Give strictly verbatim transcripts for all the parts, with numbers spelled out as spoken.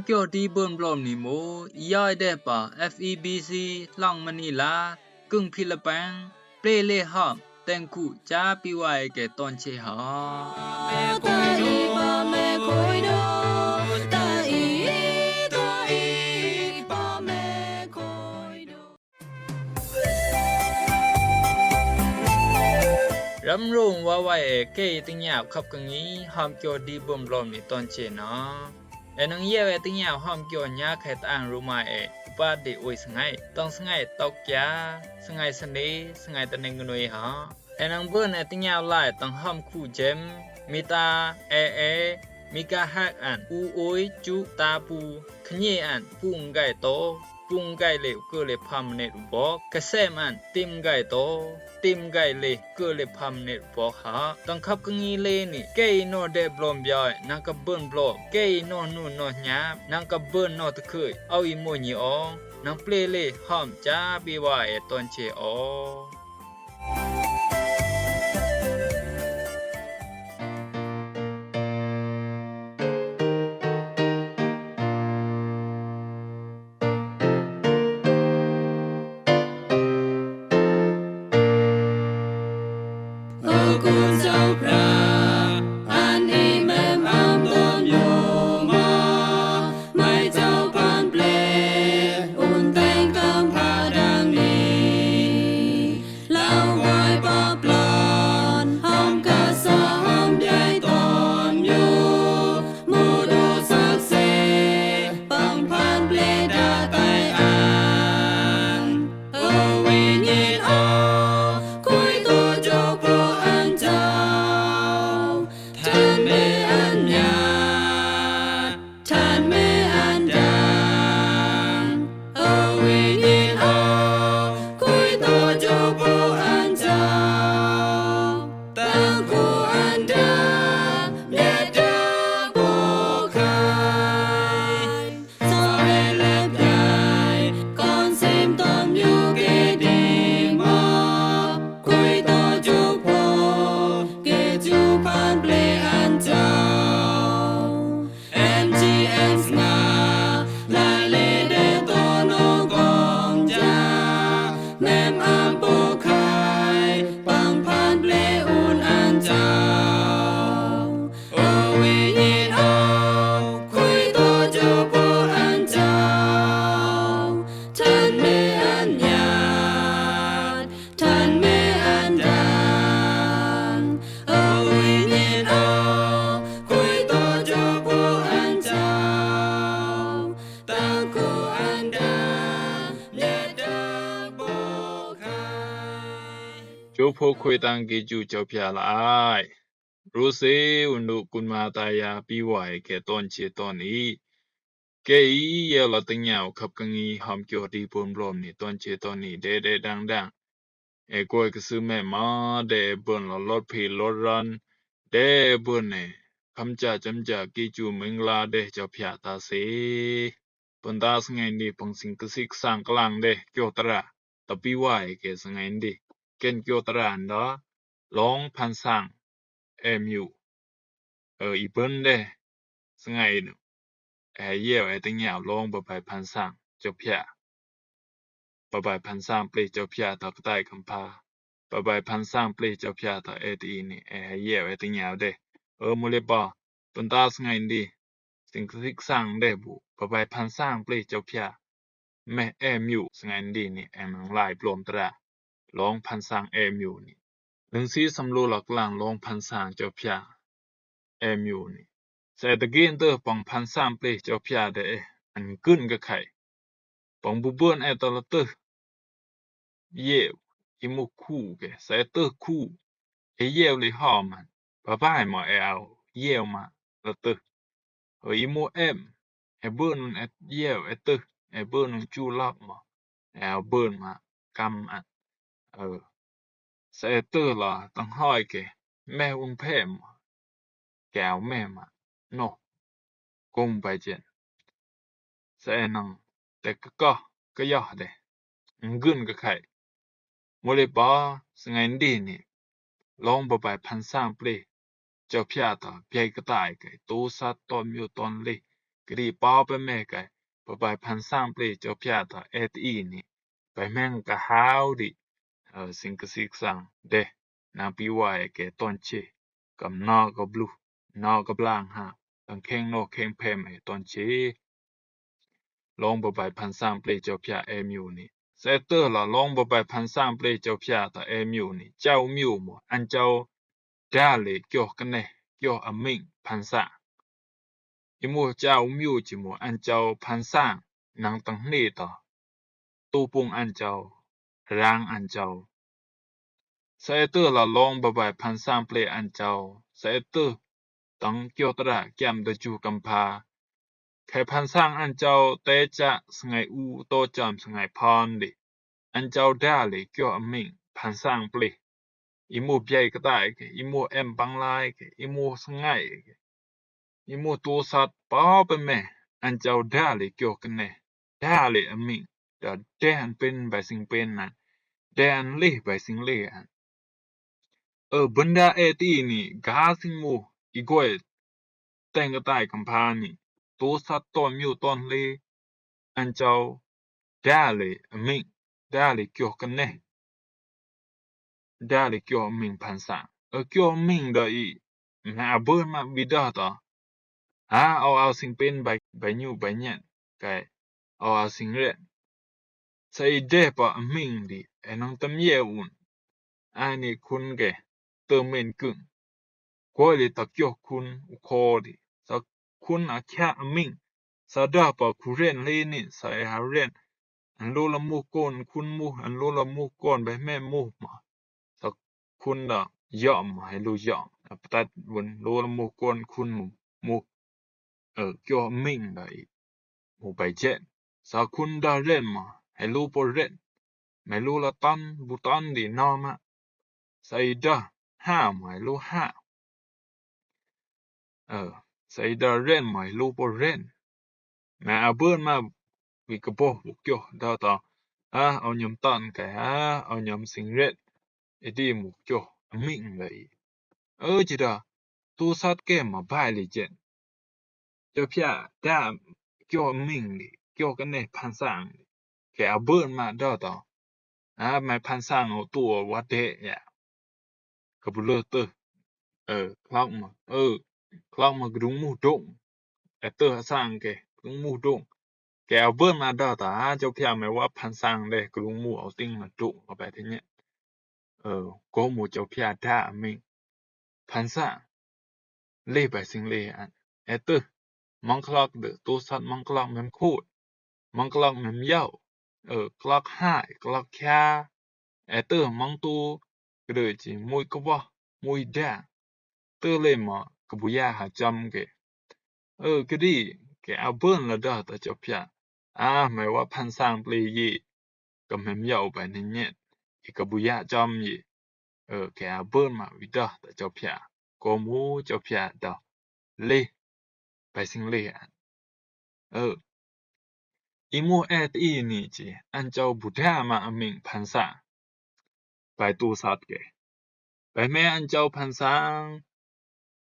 Kyo di bun blom ni mo, i yai de pa F E B C lang mani la, kung Philippine, ple le ham, teng ku cha pi wai ke ton che ha. Ram rong wa wai e kei ting yap khap ka ngi ham kyo di bun blom ni ton che na. E nang yeu e ting yap ham kyo nya khe tang ru ma e, pa di ui sngai, tang sngai tok kya, sngai sani, sngai ta ning nui ha. E nang bun e ting yap lai tang ham khu jem, mita, e e, mika hak an, u ui, chu, ta pu, khnyi an, pung gai to, pung gai le u kơ le pham ne u bok, ka sem an, tim gai to, tim gai le, kơ le pham ne u bok ha. Tang khap ka ngi le ni, kei no de blom biai, nang ka bun blom, kei no nu no nyap, nang ka bun no ta khơi, au i mo nyi ong, nang ple le, ham cha bi wa e ton che ong. Lau ngoi pap lon, hom ka sa hom biai ton yu, mudu sak se, pang phan ple da tai an. Ơ wi nyin o, kui tu ju pu an chau, than me an nyat. Than me an dang, ơ wi nyin o, kui tu ju pu an chau. Tang ku an dang, miat da pu khai. Sa e lep yai, kon sim tom yu ke ding ma. Kui tu ju pu, ke ju phan ple an chau. M G M nga, la le de to no kong ja, mem am pu khai, pang phan ple un an chau. Ơ wi nyin o, kui tu ju pu an chau, than me an nyat. Than me an dang, ơ wi nyin o, kui tu ju pu an chau, tang ku an dang, miat da pu khai. Ju pu kui tang ki ju chau pia la ai. Ru se un du kun ma ta ya pi wai ke ton che ton i. Kei yeu la ting yau khap ka ngi ham kyo di bun blom ni ton che ton ni de de dang dang. E koi ka su me ma de e bun la lot pi lot ran de e bun e. Kham cha cham cha ki chu ming la de chau pia ta se. Pun ta sngai ni pang sing ka sik sang ka lang de kyo tra. Ta pi wai ke sngai ni. Ken kyo tra nda. Long phan sang. E miu. Ơ i bun de. Sngai nu. E yeu e ting yau long ba bai phan sang. Chau pia. Ba bai phan sang ple chau pia ta ka tai kam pa. Ba bai phan sang ple chau pia ta e ti ni e yeu e ting yau de. Ơ mu le ba. Pun ta sngai ni. Sing ka sik sang de bu. Ba bai phan sang ple chau pia. Meh e miu sngai ni ni e mang lai blom tra. Long phan sang e miu ni. Lung si sam lu lak lang long phan sang chau pia. E miu ni. Sa e ta gin tơ pang phan sang ple chau pia de e. An kun ka khai. Pang bu bun e ta la tơ. Yeu, i mu ku ke, sa e tơ ku. E yeu le ha man. Ba bai ma e au, yeu ma, la tơ. Ơ i mu em, e bun e yeu, e tơ, e bun chu lak ma. E au bun ma, kam an. Ơ. Sa e tơ la, tang hoi ke, meh un phe ma. Keo me ma. No. Kum bai chen. Sa e nang. Te ka ka. Ka ya de. Ngun ka khai. Mo le ba. Sngai ndi ni. Long ba bai phan sang ple. Chau pia ta. Pia ka tai kai. Tu sa ton miu ton le. Kedi pau bơmeh kei, bơbai phansang ple jopia tø e ti ni. Bơmeh ka hao di, ơ, sing ka sik sang de, nang pi wa e ke ton che, kam na ka blu, na ka blang ha, tang keng no keng pem e ton che. Long bơbai phansang ple jopia e miu ni. Sa tø la long bơbai phansang ple jopia tø e miu ni. Jao miu mo, an jao da le kyo kene, kyo aming phansang. I mo jao miu ji mo an jao phansang, nang tang ni tø. Tu pung an jao, rang an jao. Sa e tø la long bơbai phansang ple an jao. Sa e tø tang kyo tra kiam da ju kampha. Kei phansang an jao te cha sngai u to cham sngai phan di. An jao da le kyo aming phansang ple. I mo biai ka tai ke, i mo em bang lai ke, i mo sngai ke. I mo tu sat pau bơmeh, an jao da le kyo kene, da le aming, da de an pen bai sing pen nan, de an le bai sing le an. Ơ, bơnda e ti ni, ga sing mo, i goi, teng ka tai kampha ni, tu sat ton miu ton le, an jao, da le aming, da le kyo kene. Da le kyo aming phansang. Ơ, kyo aming da i, na a bơr ma wi da tø. Ha, au au sing pen bai, bai nyu bai nyen, kei, au au sing ret. Sa i de pa aming di, e nang tam ye un. Ani kun ke, tø men kung. Koi le tak yoh kun u kodi. Sa kun a kia aming. Sa da pa ku ren le ni, sa e ha ren. An lo la mu kon kun mu, an lo la mu kon bơmeh mu ma. Sa kun da yom ma, he lo yom. A patat wun lo la mu kon kun mu, mu. Ơ, kyo aming da i. Mu bai jet. Sa kun da ren ma, he lo po ren. Me lo la tan, bu tan di na ma. Sa i da ha ma, he lo ha. Ơ, sa i da ren ma, he lo po ren. Me a bơr ma wi ka bo bu kyo da ta. A, au nyam tan kai, a, au nyam sing ret. E di mu kyo aming da i. Ơ, ji da, tu sat ke ma bai le jen. Jopia da kyo aming li, kyo kene phansang li. Ke a bơr ma da ta. A, mai phansang o tu wa de ya. Ka bu le tø. Ơ, klak ma. Ơ, klak ma kdung mu dong. E tø sang ke, kdung mu dong. Ke a bơr ma da ta, a, jopia mai wa phansang de, kdung mu au ting ma dong, ka bai te nye. Ơ, ko mu jopia da aming. Phansang. Le bai sing le an. E tø. Mang klak de, tu sat mang klak mem khut. Mang klak mem yau. Ơ, klak hai, klak kia. E tø mang tu. Kede ji mui kawah, mui da. Tø le ma, ka bu ya ha jam ke. Ơ, kedi, ke a bơr la da ta jopia. A, mai wa phansang ple yi. Ka mem yau bai ne nyet. I ka bu ya jam yi. Ơ, ke a bơr ma wi da ta jopia. Ko mu jopia da. Le. Bai sing le an. Ơ. I mu e ti ni ji, an jao bu da ma aming phansang. Bai tu sat ke. Bơmeh an jao phansang.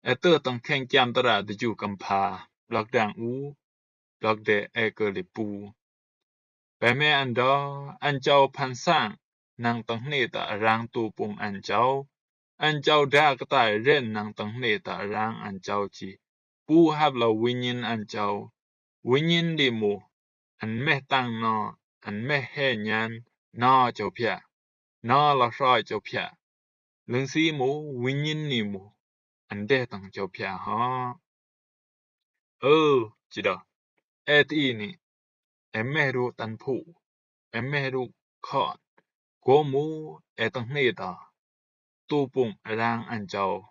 E tø tang keng kiam tra de ju kampha. Blak dang u. Blak de e ke le pu. Bơmeh an da, an jao phansang, nang tang ne ta rang tu pung an jao. An jao da ka tai ren nang tang ne ta rang an jao ji. Pu hap la winyin an jao. Winyin di mu, an meh tang na, an meh he nyan, na jopia. Na la hrai jopia. Leng si mu, winyin ni mu. An de tang jopia ha. Ơ, ji da. E ti ni. E meh ru tan pu. E meh ru khon. Ko mu e tang ne ta. Tu pung rang an jao.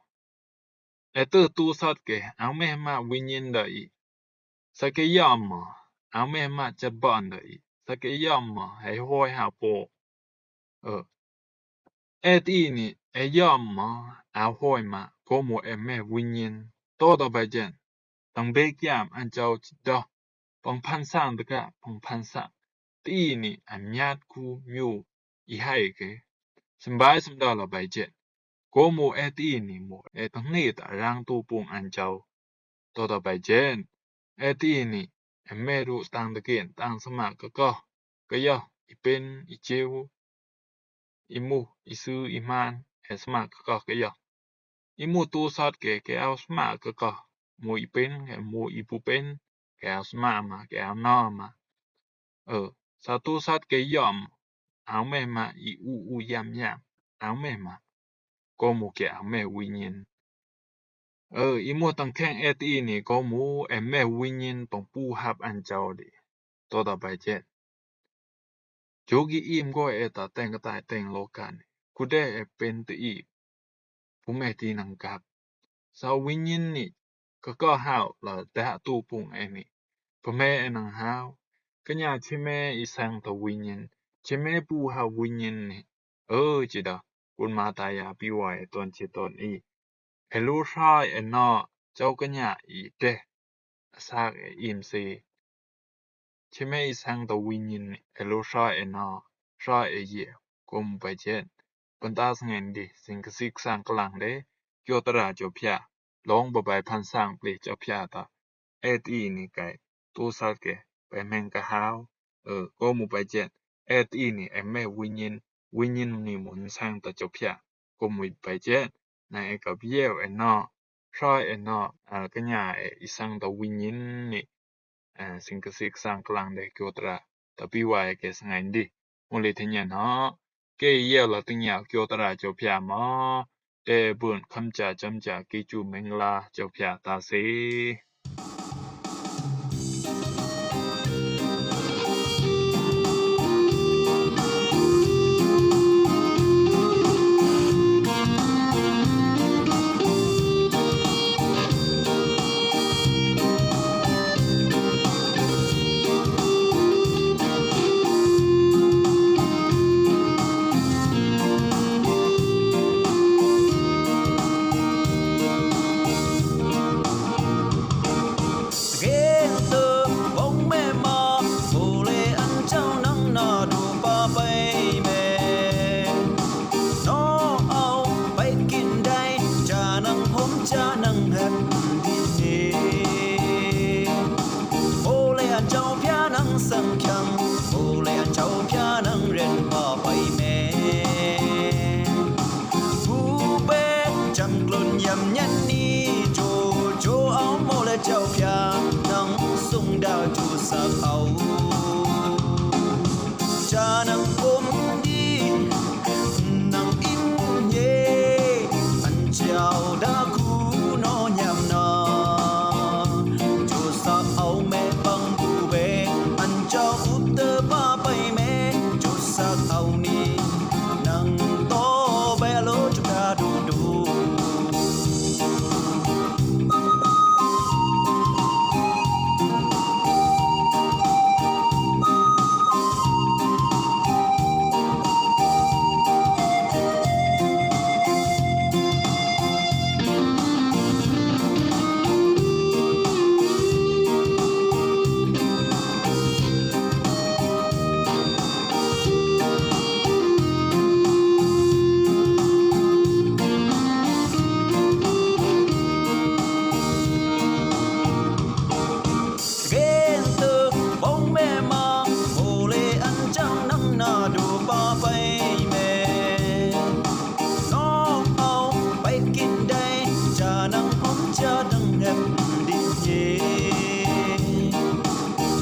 E tø tu sat ke, a meh ma winyin da i. Sa ke yam ma, a meh ma chat ban da i. Sa ke yam ma, he hoi ha po. Ơ. E ti ni, e yam ma, a hoi ma, ko mu e meh winyin. To da bai jen. Tang be kiam an jao ji da. Pang phansang da ka, pang phansang. Ti ni, a miat ku miu, i hai ke. Sim bai sim da la bai jen. Ko mu e ti ni mu, e tang ne ta rang tu pung an jao. To da bai jen. E ti ni, e meh du tang dagin, tang sma kakah, kayah, i pin, i ciu, i mu, i su, i man, e sma kakah kayah. I mu tu sat ke, ke au sma kakah, mu i pin, ke mu i pu pin, ke au sma ma, ke au na ma. Ơ, sa tu sat ke yam, au meh ma, i u u yam yam, au meh ma. Ko mu ke au meh winyin. Ơ, i mu tang keng e ti ni, ko mu e meh winyin tong pu hap an jau di. To da bai jet. Ju gi im go e ta teng ka tai teng lo kan. Ku de e pin ti i. Pu meh ti nang kap. Sa winyin ni, kakah hau la da tu pung e ni. Pu meh e nang hau. Kanya chi meh i sang ta winyin. Chi meh pu hau winyin ni. Ơ, chi da. Kun ma ta ya pi wa e ton chi ton i. E lu srai e na, jau kanya i te. A sak e im si. Chi meh i sang ta winyin e lu srai e na, srai e ye, ko mu bai jet. Pun ta sang en di, sing ka sik sang ka lang de, kyo tara jo pia, long ba bai pan sang pli jo pia ta. E ti ni kai, tu sat ke, bai meng ka hau, ơ, ko mu bai jet. E ti ni, e meh winyin, winyin ni mun sang ta jo pia, ko mu bai jet. Na e ka bieu e na, srai e na, a, kanya e i sang ta winyin ni. A, sing ka sik sang ka lang de kyo tara. Ta pi wa e ke sang en di. Mu li te nyan ha. Ke ye la te nya kyo tara jo pia ma. Te bun kam cha cham cha ki chu meng la jo pia ta si. Gentơ bong me ma, ole an chau nang na du pa pai me. No au pai kin dai, cha nang hom cha nang hep di ne. Ole an chau pia nang sang kiang, ole an chau pia nang ren pa pai me. Bu be cham klun yam nyan ni jo, jo au mo le chau pia nang sung da ju sak au. Cha nang kum di nang im ye an chau da ku no nyam na. Ju sak au me bang bu be an chau ut te pa pai me. Ju sak au ni. Nang to be lo chu ka du du. Gentơ bong me ma, ole an chang nang na du pa pai me. No au pai kin dai, cha nang hom cha nang hep di ye.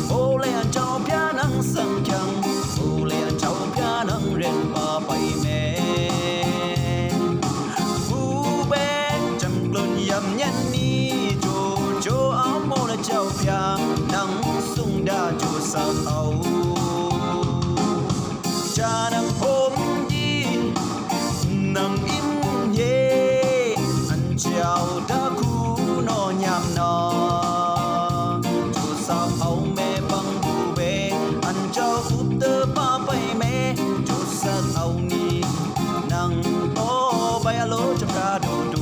Ole an chau pia nang sang kiang, ole an chau pia nang ren pa pai me. Bu be cham klun yam nyan ni jo, jo au mo le chau pia nang sung da ju sak au. Cha nang hom di nang im ye, an chau da ku no nyam na. Ju sak au me bang bu be, an chau ut te pa pai me. Ju sak au ni, nang to bai a lo chau ka du du.